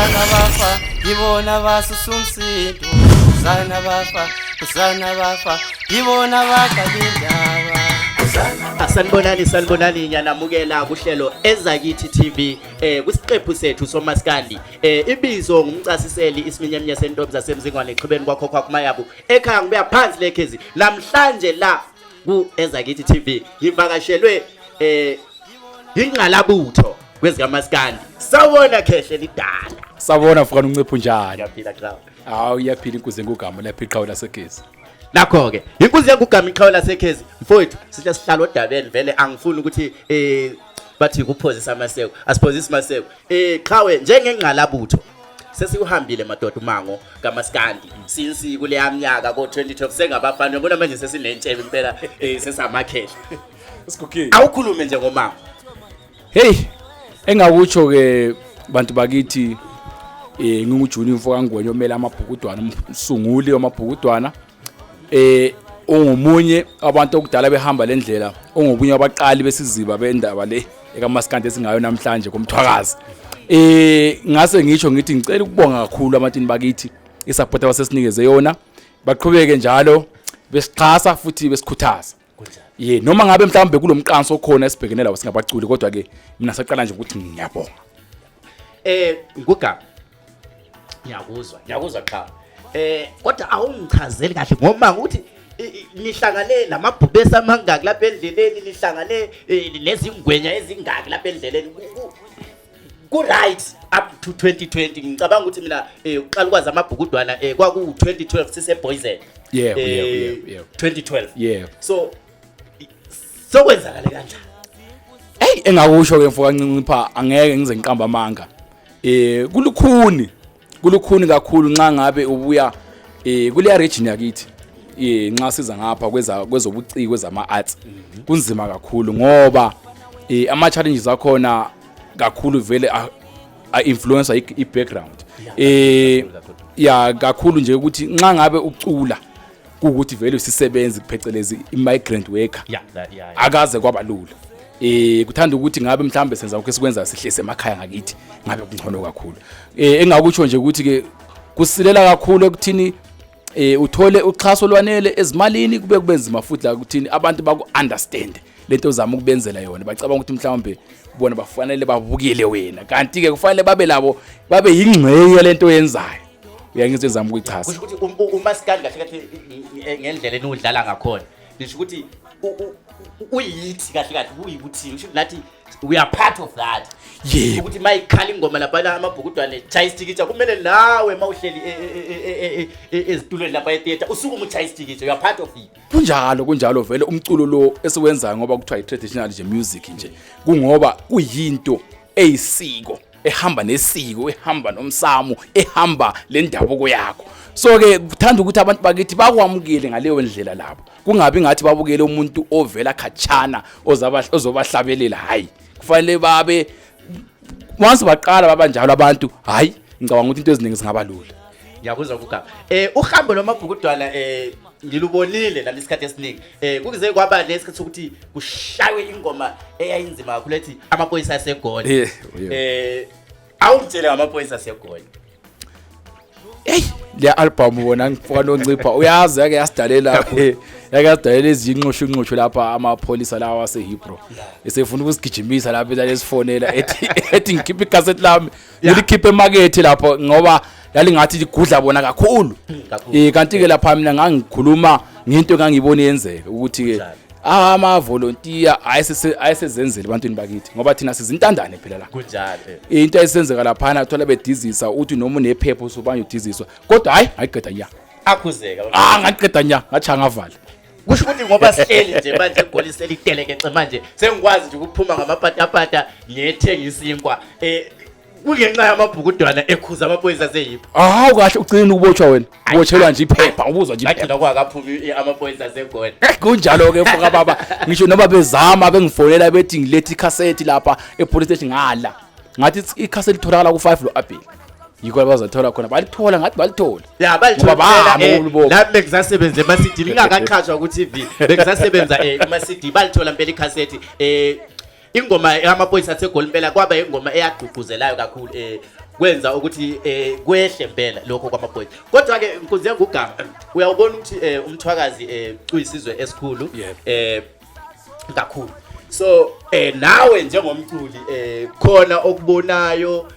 Kusana bafa yibona basusa umsindo. Kusana bafa, kusana bafa yibona baqala indaba. Sanibonani, sanibonani, ngiyanamukela kuhlelo Ezakithi TV kwisiqephu sethu somaskandi. Ibizo ngumcasiseli isiminyaminya sentombi zasemzingwane exhibeni kwakho kwakumayabu ekhaya ngibuya phansi lekhezi. Namhlanje la ku Ezakithi TV ngivakashelwe ingqalabutho kwezikamaskandi. Sawubona khehle lidala. Sawubona mfana uNciphu, njani? Ngiyaphila qhawe. Hawu, iyaphila inkuzi engugama lapha, iqhawe laseGezi. Nakho ke inkuzi yengugama, iqhawe lasekhezi. Mfowethu, sihle sihlala odabeni vele, angifuni ukuthi bathi kuphozisa amaseko, asiphozisi amaseko. Qhawe, njengengqalabutho sesikuhambile madoda umango kamaskandi since kuleya minyaka ko 2012, sengabafana, yabona manje sesinentshebe impela, sesamakhehla. Sigugile. Awukhulume nje ngomango. Hey, engakutsho ke bantu bakithi, nginguJunior mfo kaNgwenya omela amabhukudwana, umsunguli wamabhukudwana. Ungumunye abantu okudala behamba le ndlela, ongobunye abaqali besiziba bendaba le ekaMaskandi esingayo namhlanje komthwakazi. Ngase ngisho ngithi ngicela ukubonga kakhulu abantwini bakithi, isupport abasesinikeze yona. Baqhubeke njalo besixhasa futhi besikhuthaza. Ye, noma ngabe mhlawumbe kulomqanso okhona esibhekene lawo singabaculi, kodwa ke mina saqala nje ukuthi ngiyabonga. Ngugama, ngiyakuzwa, ngiyakuzwa qha. Kodwa awungichazeli kahle ngoba ukuthi nihlangane namabhubesi amangaki lapha endleleni, nihlangane nezingwenya ezingaki lapha endleleni. Ku right up to 2020, ngicabanga ukuthi mina uqala ukwazi amabhukudwana kwaku 2012 sise Poison. Yebo, yebo, yebo. 2012. Yebo. So sokwenzakale kanjani? Hey, engakusho ke mfo kaNcincipha, angeke ngize ngiqamba amanga. Kulukhuni. Kulukhuni kakhulu nxa ngabe ubuya kuleya region yakithi. Nxa siza ngapha kweza kwezobuciko, kwezama arts. Kunzima kakhulu ngoba ama challenges akhona kakhulu vele a influence i background. Ya, kakhulu nje ukuthi nxa ngabe ucula kuwukuthi vele usisebenzi, phecelezi i-migrant worker, akaze kwaba lula. Kuthanda ukuthi ngabe mhlambe senza lokho esikwenza sihlese emakhaya ngakithi, ngabe kungcono kakhulu. Engakutsho nje ukuthi ke kusilela kakhulu ekuthini uthole uxhaso lwanele ezimalini, kube nzima futhi la ukuthini abantu baku understand lento ozama ukubenzela yona. Bacabanga ukuthi mhlawumbe bona bafanele babukele wena, kanti ke kufanele babe labo, babe yingxenye lento oyenzayo. Uyangizwa ezama ukuyichaza? Kusho ukuthi umaskandi kahle kahle, ngendlela eniwudlala ngakhona, ngisho ukuthi uyithi kahle kahle kuyikuthi ngisho nathi we are part of that. Yebo. Ukuthi mayikhala ingoma lapha amabhukudwane chaya isitshikitsha, kumele nawe mawuhleli ezitulweni lapha etheatre usukume uchaye isitshikitsha, you are part of it. Kunjalo, kunjalo vele. Umculo lo esiwenzayo, ngoba kuthiwa i-traditional nje music nje, kungoba kuyinto eyisiko, ehamba nesiko, ehamba nomsamo, ehamba le ndabuko yakho. So ke kuthanda ukuthi abantu bakithi bakwamukele ngaleyo ndlela labo, kungabi ngathi babukele umuntu ovela khatshana ozobahlabelela. Hayi, kufanele babe once baqala babanjalo abantu, hayi, ngicabanga ukuthi into eziningi zingaba lula. Ngiyakuzwa kugaba. Uhambo lwamabhukudwana ngilubonile nami isikhathi esiningi. Kuze kwaba lesikhathi sokuthi kushaywe ingoma eyayinzima kakhulu ethi Amaphoyisa aseGoli. Awungitshele ngamaphoyisa aseGoli. Hey, le album wona ngifaka noncipha, uyazi yake yasidalela izinxushu inxushu lapha, amapholisa lawa aseHillbrow esefuna ukusigijimisa lapha, elesifonela ethi ngikhiphe icassette lami, ngilikhiphe emakethe lapho ngoba lalingathi ligudla bona kakhulu. Kakhulu. Kanti ke lapha mina ngangikhuluma ngento engangibona yenzeka ukuthi ke ama volunteer ayesezenzele ebantwini bakithi, ngoba thina sizintandane phela la. Kunjalo. Into ayisenzeka laphana, thola bedizisa, uthi noma unephepha usubanye udiziswa, kodwa hayi, ngayiqeda nya. Akhuzeka. Ah, ngaqeda nya, ngathi angavala. Kusho ukuthi ngoba sihleli nje manje eGoli selitelekece manje, sengikwazi nje ukuphuma ngamapatapata ngiyethenga isinkwa kungenxa yamabhukudwana ekhuza amaphoyisa aseHillbrow. Hawu, kahle, ugcina ukubotshwa wena, ubotshelwa nje iphepha, ubuzwa nje iphepha. Ngagcina kwakaphumi amaphoyisa aseGoli. Kunjalo ke mfoka baba, ngisho noma bezama bengifonela bethi ngilethe ikhasethi lapha epolice station, ngala ngathi ikhasethi litholakala ku-5 lo Abel, yikho abazathola khona, balithola, ngathi balithola. Ya, balithola. Ngoba bahamba kulubopha. Nami bengisasebenza ema-CD ngingakaqhashwa ku-TV, bengisasebenza kuma-CD, balithola impela ikhasethi. Ingoma yamaphoyisa aseGoli impela kwaba ingoma eyagqugquzelayo kakhulu. Kwenza ukuthi kwehle impela lokho kwamaphoyisa. Kodwa ke nkunzi yangugama, uyawubona ukuthi umthwakazi uyisizwe esikhulu kakhulu. So nawe njengomculi khona okubonayo,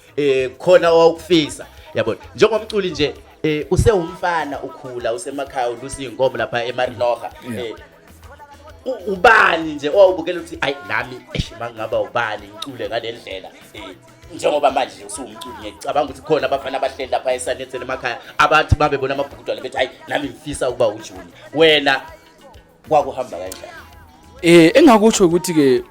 khona owawukufisa, yabona, njengomculi nje, usewumfana, ukhula usemakhaya, ulusa iy'nkomo lapha eMarinoha, ubani nje owawubukela ukuthi ayi nami eish mangingaba ubani ngicule ngale ndlela, njengoba manje nje usuwumculi? Ngiyacabanga ukuthi khona abafana abahleli lapha esanetheni emakhaya abathi babebona amabhukudwane bethi hayi nami ngifisa ukuba uJunior. Wena kwakuhamba kanjani? Engakusho ukuthi ke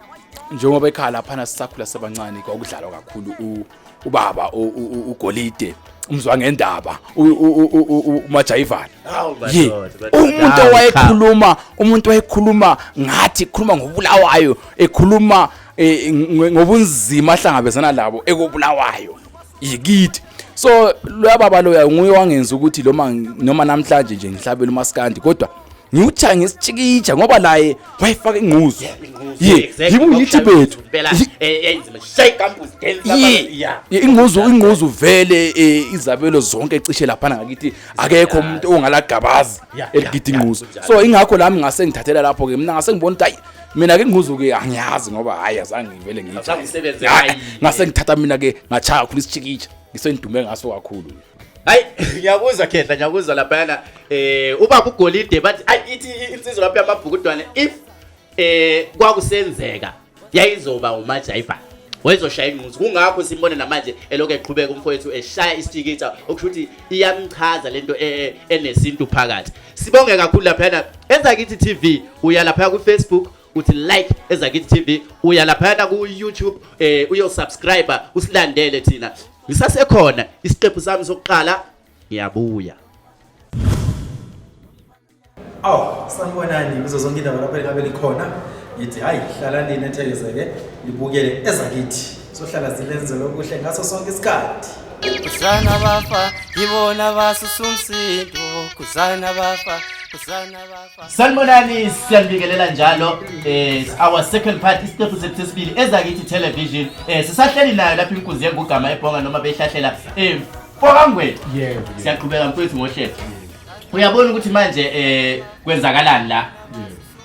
njengoba ekhaya laphana sisakhula sebancane kwakudlalwa kakhulu ubaba uGolide, umzwa ngendaba, uMajayivana. Hawu, Ye, madoda, madoda. umuntu Hawu, owayekhuluma, umuntu wayekhuluma ngathi khuluma ngobulawayo, ekhuluma ngobunzima ahlangabezana labo ekobulawayo yikithi. So loya baba loya nguye wangenza ukuthi noma namhlanje nje ngihlabela umaskandi kodwa ngiwuthaya ngesitshikitsha ngoba laye wayefaka ingquzu. Ye, yibo ngithi bethu. Phela yayinzima, shaya icampus dance lapha. Ye, Yeah. ye, ingquzu vele, izabelo zonke cishe laphana ngakithi akekho umuntu ongalagabazi eligida ingquzu. Kunjalo. So ingakho lami ngase ngithathela lapho ke mina, ngase ngibona ukuthi hayi mina ke ingquzu ke angiyazi ngoba hayi azange ngivele ngithi. Azange usebenze Hayi, ngayo. ngase ngithatha mina ke ngachaya kakhulu isitshikitsha, ngisendume ngaso kakhulu. Hayi, ngiyakuzwa Khehla, ngiyakuzwa laphayana. Ubaba uGolide bathi ayi ithi insizwa lapha yamabhukudwane if kwakusenzeka yayizoba uMajayiva. Wayezoshaya ingquzu. Kungakho simbone namanje elokhu eqhubeka umfowethu eshaya isitshikitsha, okusho ukuthi iyamchaza lento enesintu phakathi. Sibonge kakhulu laphayana Ezakithi TV, uya lapha ku Facebook uthi like Ezakithi TV, uya laphayana ku YouTube uyosubscribe usilandele thina. Ngisasekhona isiqephu sami sokuqala, ngiyabuya. Aw, sanibonani kuzo zonke indawo lapho engabe likhona. Ngithi hayi hlalani nethekezeke libukele Ezakithi. Sohlala silenzele okuhle ngaso sonke isikhathi. Kuzana bafa yibona basusa umsindo, kuzana bafa, kuzana bafa. Sanibonani, siyanibingelela njalo, our second part, isiqephu sethu sesibili Ezakithi Television. Sisahleli nayo lapha inkunzi yengugama ebhonga noma behlahlela Fokangwethu. Yebo. Siyaqhubeka mfowethu ngohlelo. Uyabona ukuthi manje kwenzakalani la?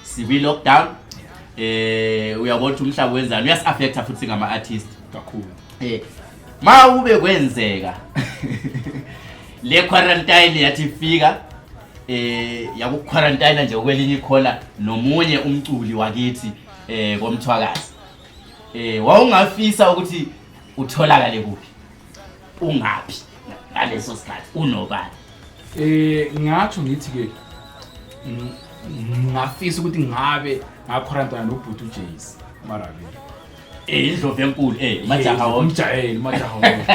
Sikwi lockdown. Uyabona ukuthi umhlaba wenzani, uyasi-affecta futhi ngama artist kakhulu. Ma ube kwenzeka le quarantine yathi ifika yaku quarantine nje kwelinye ikhona nomunye umculi wakithi komthwakazi, wawungafisa ukuthi utholakale kuphi, ungaphi ngaleso sikhathi, unobani? Ngatsho ngithi ke ngafisa ukuthi ngabe ngaquarantine nobhuti uJays Marabini. Indlovu enkulu, majaha wonke. Umjayeli majaha wonke.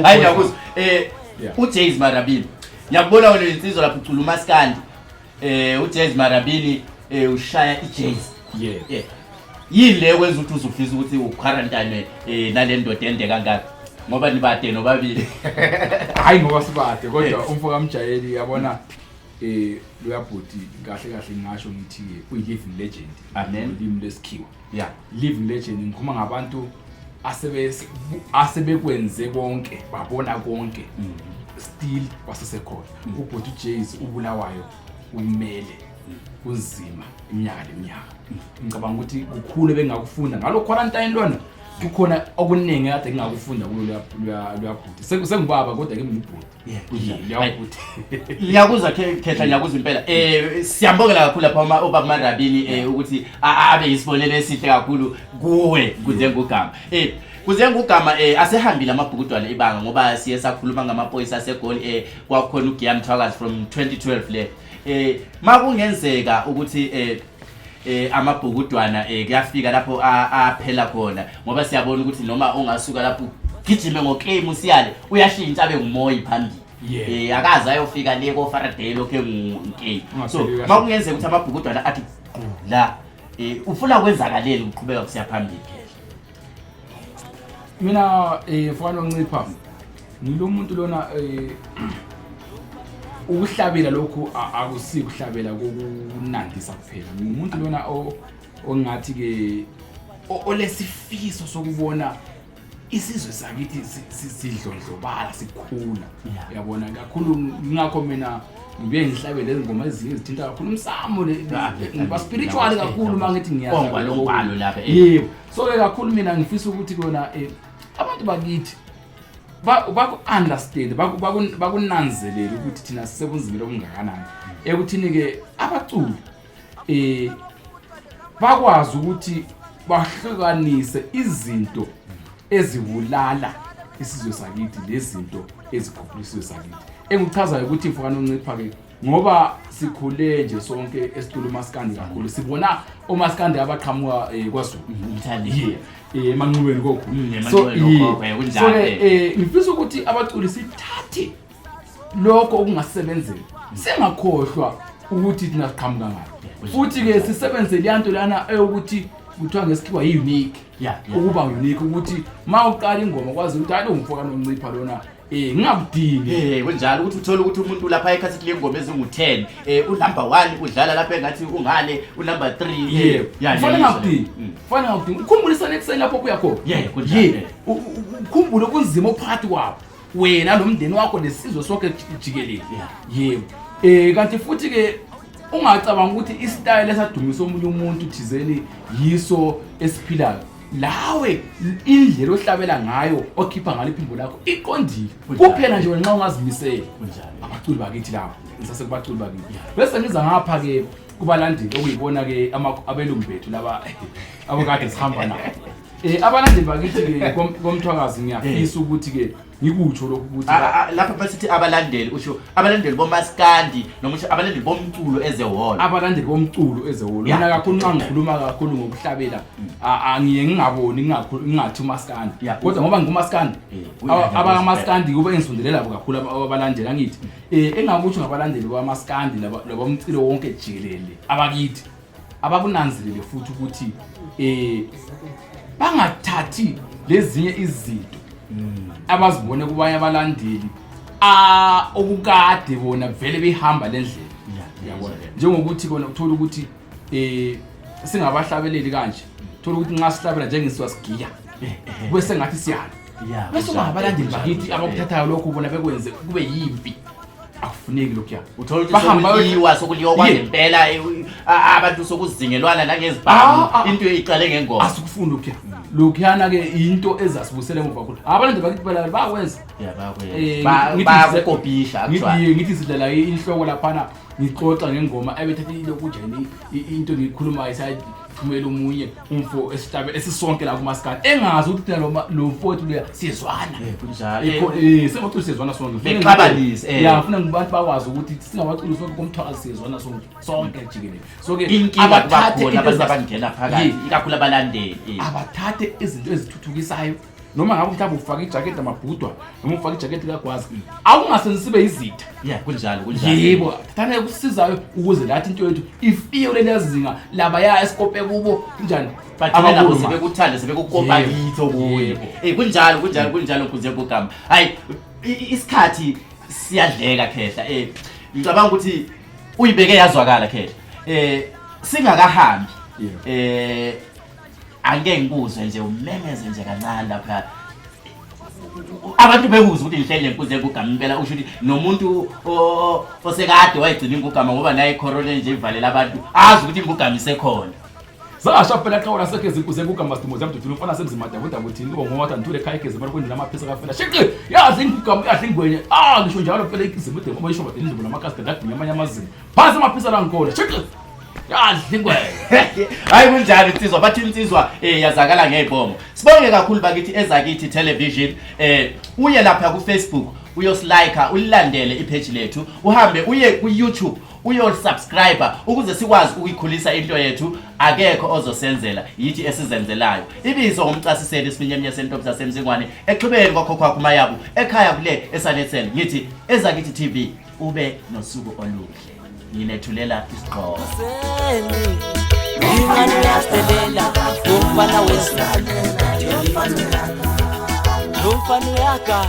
Hayi, ngiyakuzwa. uJays Marabini, ngiyakubona wena insizwa lapho ucula umaskandi. uJays Marabini ushaya iJays. Yini le kwenza ukuthi uzufisa ukuthi uquarantine nale ndoda ende kangaka, ngoba nibade nobabili? Hayi, ngoba sibade kodwa umfo kaMjayeli, yabona, loya bhuti kahle kahle ngisho ngithi uyi living legend. Amen. Ulimi lesikhiwa. Living legend, ngikhuluma ngabantu asebekwenze konke, babona konke, still basesekhona. Ubhuti uJays ubulawayo umele kunzima iminyaka leminyaka. Ngicabanga ukuthi kukhulu bengakufunda ngalo quarantine lona, kukhona okuningi kade ngingakufunda kulo loya bhuti. Sengubaba kodwa ke mina ubhuti. Loya bhuti. Ngiyakuzwa Khehla, ngiyakuzwa impela. Siyambongela kakhulu lapha ubaba Marabini ukuthi abe yisibonelo esihle kakhulu kuwe kuze ngugama. Kuze ngugama asehambile amabhukudwane ibanga, ngoba siye sakhuluma ngamaphoyisa aseGoli, kwakhona uGiya Mthwakazi from 2012 le. Makungenzeka ukuthi amabhukudwana kuyafika lapho aphela khona, ngoba siyabona ukuthi noma ungasuka lapho gijime ngoclaim usiyale uyashintsha abe ngumoyi phambili. Akaze ayofika le ko Faraday lokho enguNkey. So Ungapheli kahle. makungenzeka ukuthi amabhukudwana athi la, ufuna kwenzakaleni ukuqhubeka kusiya phambili phela? Mina mfana oncipha ngilo muntu lona, ukuhlabela lokhu akusiko ukuhlabela kokunandisa kuphela. Ngumuntu lona ongathi ke olesifiso sokubona Isizwe sakithi sidlondlobala, sikhula, uyabona kakhulu. Ngakho mina ngibuye ngihlabele lezi ngoma ezinye ezithinta kakhulu umsamo, ngiba spiritual kakhulu uma ngithi ngiyahlabela lapha. Yebo, so ke kakhulu mina ngifisa ukuthi kona abantu bakithi baku-understand, bakunanzelele ukuthi thina sisebunzimeni obungakanani, ekuthini-ke abaculi bakwazi ukuthi bahlukanise izinto ezibulala isizwe sakithi lezinto ezikhuphula isizwe sakithi. Engikuchazayo ukuthi mfana uncipha-ke, ngoba sikhule nje sonke esicula umaskandi kakhulu, sibona omaskandi abaqhamuka kwaZulu, yeah, emanxubeni kokhu. So so-ke ngifisa ukuthi abaculi sithathe lokho okungasebenzela, singakhohlwa ukuthi thina siqhamuka ngaphi, futhi-ke sisebenzise leya nto lana eyokuthi kuthiwa ngesikhiwa yi-unique, ukuba unique, ukuthi ma uqala ingoma kwazi ukuthi hayi, lo mfo kaNoncipha lona, ngingakudingi. Kunjalo, ukuthi uthole ukuthi umuntu lapha ekhathi kule ngoma ezingu-10, unumber 1 udlala lapha engathi ungale unumber 3. Yebo, kufanele ngakudingi, kufanele ngakudingi. Ukhumbulisane ekuseni lapho kuya khona. Kunjalo. Ukhumbule ubunzima ophakathi kwabo wena nomndeni wakho nesizwe sonke jikelele. Yebo, kanti futhi ke ungacabanga ukuthi isitayela esadumisa omunye umuntu thizeni yiso esiphilayo lawe. Indlela ohlabela ngayo, okhipha ngalo iphimbo lakho iqondile kuphela nje wena nxa ungazimiseli. Abaculi bakithi lapho, ngisase kubaculi bakithi, bese ngiza ngapha-ke kubalandeli, okuyibona-ke abelungu bethu laba abakade sihamba nabo. Abalandeli bakithi-ke komthwakazi, ngiyafisa ukuthi-ke ngikutsho lokhu ukuthi Lapha basithi abalandeli, usho abalandeli bomaskandi noma usho abalandeli bomculo ezehholo? Abalandeli bomculo ezehholo. Mina kakhulu nxa ngikhuluma kakhulu ngokuhlabela, angiye ngingaboni ngingathi umaskandi, kodwa ngoba ngikumaskandi, abakamaskandi kube engisondelela labo kakhulu abalandeli. Angithi engakutsho ngabalandeli bamaskandi labomculo wonke jikelele abakithi, abakunanzelele futhi ukuthi bangathathi lezinye izinto abazibone kubanye abalandeli okukade bona vele behamba le ndlela, yabona, njengokuthi kona uthola ukuthi singabahlabeleli kanje, thola ukuthi nxa sihlabela njengesiwa sigiya kube sengathi siyalo, bese kuba ngabalandeli bakithi abakuthathayo lokho bona bekwenze kube yimpi. Akufuneki lokhuya. Uthola ukuthi sokuliwa, sokuliwa kwangempela, abantu sokuzingelwana nangezibhamu, into iqale ngengoma. Asikufuni lokhuya. Lokhuyana-ke into ezasibusela emuva kakhulu. Abalandeli bakithi phela bayakwenza. Bayakukopisha. Ngithi sidlala inhloko laphana, ngixoxa ngengoma ebethatha ilokhu njani, into ngiyikhulumayo isayithumela omunye umfo esihlabe esisonke la kumaskandi, engazi ukuthi thina lo mfowethu loya siyezwana. Singabaculi siyezwana sonke. Bexabanise. Ya, funa abantu bakwazi ukuthi singabaculi sonke komthwakazi siyezwana sonke, sonke jikelele. So ke inkinga kuba khona abantu abangena phakathi, ikakhulu abalandeli. Abathathe izinto ezithuthukisayo, noma ngabe mhlawumbe ufake ijaketi amabhudwa noma ufake ijaketi kagwazi, awungasenzi sibe izitha. Yeah, kunjalo, kunjalo. Yebo, thathana kusizayo ukuze lathi into yethu ifike kuleliya zinga labaya esikope kubo kunjani. Bagcine nabo sebekuthanda, sebekukopa kithi okunye. Kunjalo, kunjalo, kunjalo, Nkunzi Yegugama. Hayi, isikhathi siyadleka khehla. Ngicabanga ukuthi uyibeke yazwakala khehla. Singakahambi, angeke ngikuzwe nje umemeze nje kancane lapha, abantu bekuzwe ukuthi ngihleli nenkunzi yengugama impela. Usho ukuthi nomuntu osekade wayigcina ingugama, ngoba naye icorona nje ivalela abantu, azi ukuthi ingugama isekhona. Zasha phela qawula sekhe izinkunzi engugama sidimo zamdudula umfana semzima dabuda buthini kuba ngowatha ntule ekhaya egezi mara kwendlela amaphisa kafela shiqi yazi ingugama yadla ingwenye. Ngisho njalo phela izimo de ngoba isho badela indlubu namakasi gadagwinya amanye amazinga phansi amaphisa la ngikhona shiqi yadla ingwenye. Hayi, kunjalo insizwa, bathi insizwa yazakala ngey'bongo. Sibonge kakhulu bakithi Ezakithi Television. Uye lapha ku-Facebook uyosilike, ulilandele ipage lethu, uhambe uye ku-YouTube uyosubscribe ukuze sikwazi ukuyikhulisa into yethu. Akekho ozosenzela, yithi esizenzelayo. Ibizo ngomcasiseli isiminyaminya sentombi sasemzingwane exhibeni kwakhokho wakho umayabu ekhaya kule esanetseni. Ngithi Ezakithi TV, ube nosuku oluhle. Nginethulela isigqoko. Ingane uyadelela umfana wezulu, lo mfana uyaka.